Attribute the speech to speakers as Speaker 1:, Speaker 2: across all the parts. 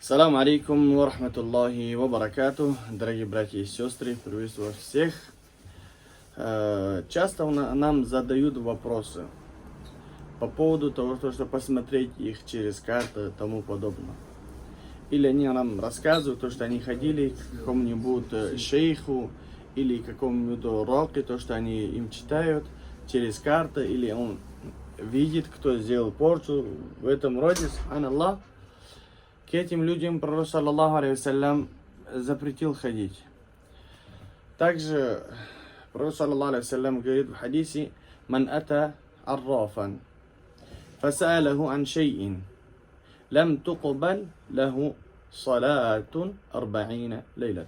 Speaker 1: Салам алейкум ва рахматуллахи ва баракату, дорогие братья и сестры, приветствую вас всех. Часто нам задают вопросы по поводу того, что посмотреть их через карты и тому подобное. Или они нам рассказывают то, что они ходили к какому-нибудь шейху или к какому-нибудь роке, то, что они им читают через карты, или он видит, кто сделал порчу в этом роде, субханаллах. К этим людям пророк, саллаллаху алейхи вассалям, запретил ходить. Также пророк, саллаллаху алейхи вассалям, говорит в хадисе: «من أتى عرافا فسأله عن شيء لم تقبل له صلاة 40 ليلة».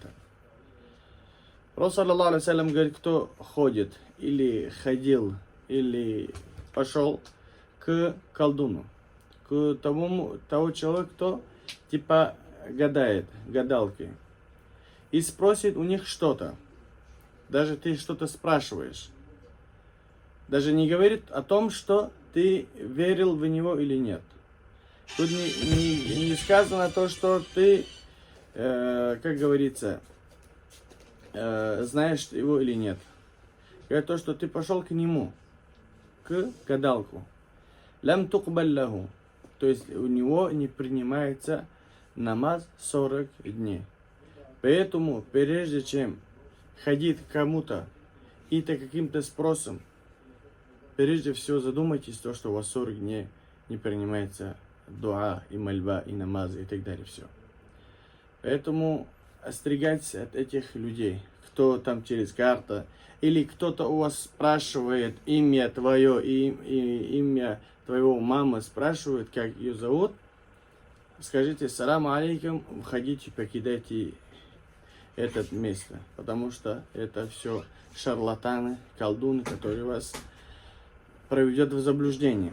Speaker 1: Пророк, саллаллаху алейхи вассалям, говорит, кто ходит или ходил, или пошел к колдуну, к тому человеку, кто типа гадает, гадалки, и спросит у них что-то. Даже ты что-то спрашиваешь. Даже не говорит о том, что ты верил в него или нет. Тут не сказано то, что ты, как говорится, знаешь его или нет. Говорит то, что ты пошел к нему, к гадалку. لم تقبل له. То есть у него не принимается намаз 40 дней. Поэтому, прежде чем ходить к кому-то и то каким-то спросом, прежде всего задумайтесь то, что у вас 40 дней не принимается дуа и мольба и намазы и так далее, все. Поэтому остерегайтесь от этих людей, кто там через карту, или кто-то у вас спрашивает имя твое и имя твоего мамы спрашивает, как ее зовут, скажите: «Салам алейкум», входите, покидайте это место, потому что это все шарлатаны, колдуны, которые вас проведет в заблуждение.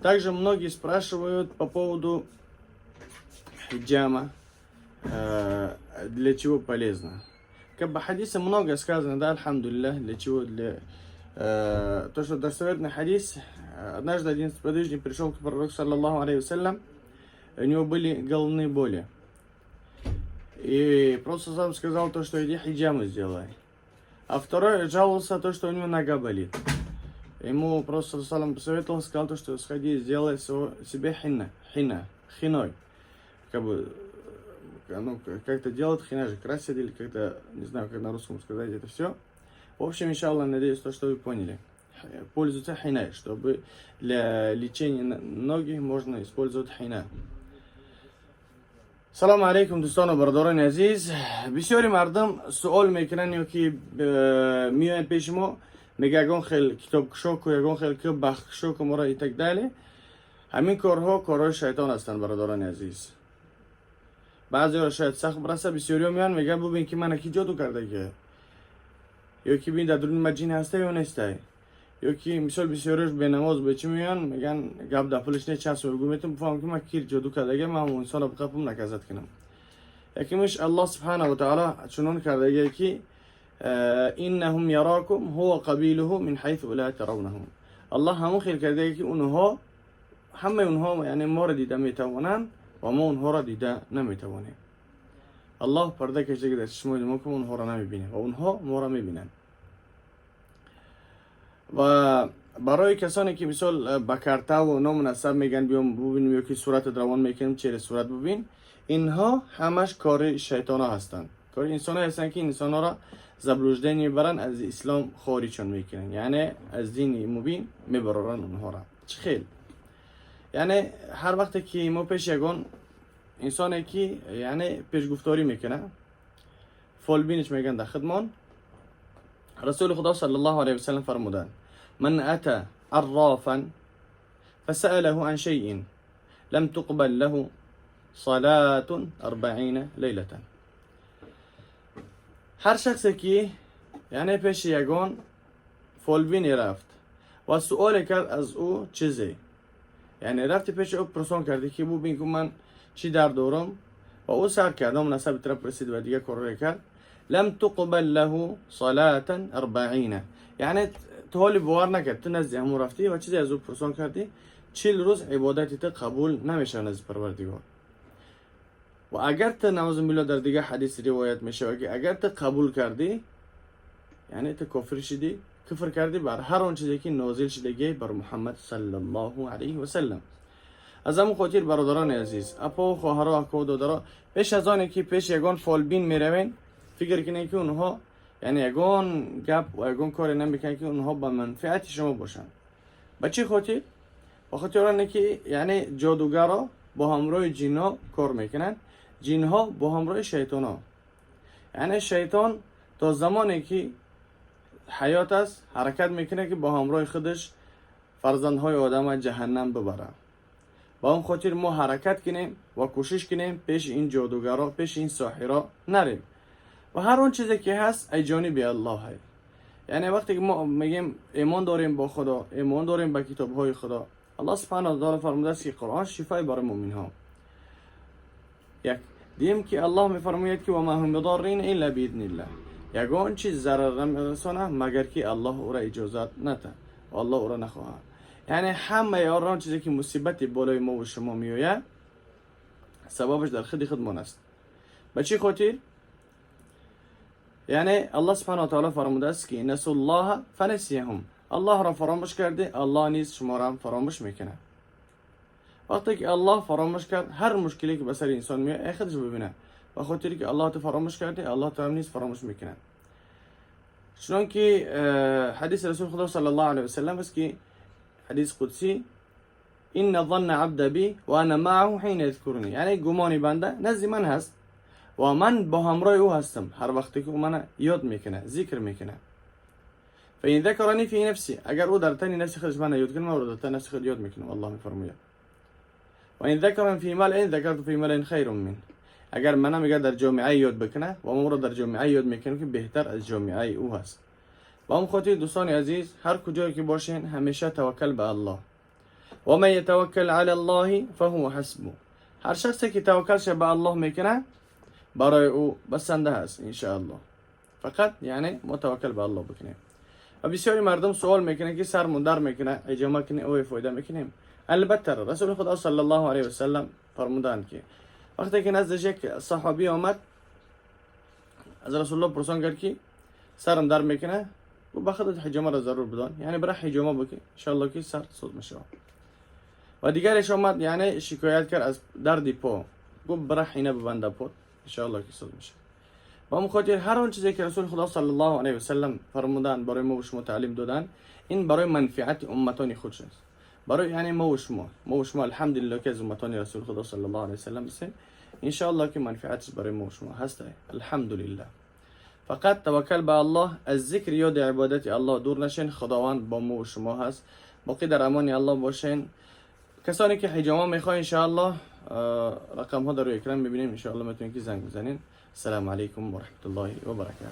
Speaker 1: Также многие спрашивают по поводу хиджама, для чего полезно. Как бы хадиса много сказано, да, альхамдулиллах, для чего, то, что достоверный хадис, однажды один сподвижник пришел к пророку, саллаллаху алейхи вассалям, у него были головные боли. И просто сам сказал то, что иди хиджаму сделай. А второй жаловался то, что у него нога болит. Ему просто салам посоветовал, сказал то, что сходи, сделай себе хинна, хина, хиной. Как бы, ну, как-то делают хина же, красят или как-то, не знаю, как на русском сказать это все. В общем, иншаллах, надеюсь, то, что вы поняли. Пользуются хиной, чтобы для лечения ноги можно использовать хина. Салому алейкум, дӯстону бародарони азиз. Бисёри мардум суол мекунанд ё ки меоянд пеши мо, мега ягон хел китобкушо ку, ягон хел ки бахткушо ку моро и так далее. Ҳамин корҳо корҳои шайтон ҳастанд, бародарони азиз. Баъзеҳо шояд сахт бираса. Бисёриҳо меоянд, мегӯянд: «Бубин, ки мана ки ҷоду кардаги, ё ки бин, дар дуруни ма ҷин ҳаста ё нестай», ё ки мисол бисёриҳош бенамоз бечи меоянд, мегӯянд: «Гап дар пулиш не, чанд сум гӯ метум, бифаҳмам, ки ман кир ҷоду кардаги, ман ҳамон инсонро биқапам, наказать кунам». Якимиш, Аллоҳ субҳанаҳу ва таъала чунон кардагие, ки إنهم يراكم هو وقبيله من حيث لا ترونهم. Аллоҳ ҳамон хел кардагие, ки онҳо, ҳамаи онҳо, яъне моро дида метавонанд ва мо онҳоро дида наметавонем. Аллоҳ парда кашида дар чишмои мо, ки мо онҳоро намебинем ва онҳо моро мебинанд. Ва барои касоне ки мисол ба картаву ному насаб мегӯянд, биём бубинем ё ки суратат равон мекунем, через сурат бубин, инҳо ҳамаш кори шайтонҳо ҳастанд, кори инсонҳое ҳастанд, ки инсонҳоро заблуждение мебаранд, аз ислом хориҷшон мекунанд, яъне аз дини мубин мебароранд онҳоро. Чӣ хел? Яъне ҳар вақте ки мо пеш ягон инсоне ки, яъне, пешгуфторӣ мекунад, фолбиниш мегӯянд дар хидмон, расули худо саллаллоҳу алайҳи васаллам фармуданд: «من أتى عرافا فسأله عن شيء لم تقبل له صلاة 40 ليلة». Ҳар шахсе ки, яъне, пеши ягон фолбине рафт ва суоле кард аз ӯ чизе, яъне рафти пеши ӯ, пурсон кардӣ, ки бубин, ку ман чӣ дард дорам, ва ӯ сар кард, ному насаби тра пурсид ва дигар корҳое кард, لم تقبل له صلاة 40, яъне ту ҳоли бовар накард, ту назди ҳамон рафтӣ ва чизе аз ӯ пурсон кардӣ, 40 рӯз ибодати ту қабул намешавад назди Парвардигор. و اگر ته نعوذ بالله در دیگه حدیث روایت میشه که اگر ته قبول کردی، یعنی ته کافر شدی، کفر کردی بر هر آن چیزی که نازل شده بر محمد صلی الله علیه و سلم. از همون خاطر برادران عزیز، اپا و خواهرها، اکا و دادرها، پیش از آن که پیش یگان فالبین میروین، فکر کنید که اونها یعنی یگان گپ و یگان کاری نمیکنن که اونها به منفعت شما باشن. به چه خاطر؟ به خاطر آن که یعنی جادوگرا با همراه جینا کار میکنن، جینها با همراه شیطان ها. یعنی شیطان تا زمانی که حیات است حرکت میکنه که با همراه خودش فرزندهای آدم جهنم ببره. با اون خاطر ما حرکت کنیم و کوشش کنیم پیش این جادوگرا، پیش این ساحرا نریم. و هر اون چیزی که هست ای جانب الله هست. یعنی وقتی که ما میگیم ایمان داریم با خدا، ایمان داریم به کتاب های خدا، الله سبحانه و تعالی فرموده است که قرآن شفای برای مؤمن ها. یک دیم که الله میفرماید که و ما هم بضارین الا باذن الله، یگان چیز ضرر نمیرسانه مگر که الله او را اجازت نده و الله او را نخواهد. یعنی همه آن چیزی که مصیبت بالای ما و شما میآید سببش در خود خودمان است. به چه خاطر؟ یعنی الله سبحانه و تعالی فرموده است که نسوا الله فنسیهم، الله را فراموش کرده، الله نیز شما را فراموش میکنه. وقتی که الله فراموش کرد، هر مشکلی که به سر انسان میاد خودش ببینه، به خاطر که الله تو فراموش کرده، الله تو هم نیز فراموش میکنه. چون که حدیث رسول خدا صلی الله علیه و سلم است که حدیث قدسی، ان ظن عبد بی و انا معه حین یذکرنی، یعنی گمان بنده نزد من هست و من با همراه او هستم هر وقتی که او من یاد میکنه، ذکر میکنه. فإن ذکرنی فی نفسی، اگر او در تن نفس خودش من یاد کنه، من او در تن نفس خود یاد میکنم، الله میفرماید. و این ذکرنی فی ملأ ذکرت فی ملأ خیر من، اگر منم اگر در جامعه یاد بکنه و ما رو در جامعه یاد میکنم که بهتر از جامعه او هست. با اون خاطر دوستان عزیز، هر کجایی که باشین همیشه توکل به الله. و من یتوکل علی الله فهو حسبه، هر شخصی که توکلش به الله میکنه برای او بسنده هست ان شاء الله. فقط یعنی ما توکل به الله بکنیم. و بسیاری مردم سوال میکنه که سرمون در میکنه، حجامه کنیم او فایده میکنیم. البته رسول خدا صلی الله علیه و سلم فرمودند که وقتی که نزد یک صحابی آمد، از رسول الله پرسان کرد که سرم در میکنه، و به خودت حجامه را ضرور بدان، یعنی برای حجامه بکن ان شاء الله که سر سود میشه. و دیگرش آمد یعنی شکایت کرد از درد پا، گفت برای حینه ببنده پا ان شاء الله که سود میشه. با همون خاطر هر آن چیزی که رسول خدا صلی الله علیه و سلم فرمودن برای ما و شما تعلیم دادن، این برای منفعت امتان خودش است. برای یعنی ما و شما الحمدلله که از امتان رسول خدا صلی الله علیه و سلم هستیم، ان شاء الله که منفعتش برای ما و شما هست، الحمدلله. فقط توکل به الله، از ذکر یاد عبادت الله دور نشین، خداوند با ما و شما هست. باقی در امان الله باشین. کسانی که حجامه میخواین ان شاء الله رقم ها در روی اکران میبینیم، ان شاء الله میتونین که زنگ بزنین. السلام علیکم و رحمت الله و برکاته.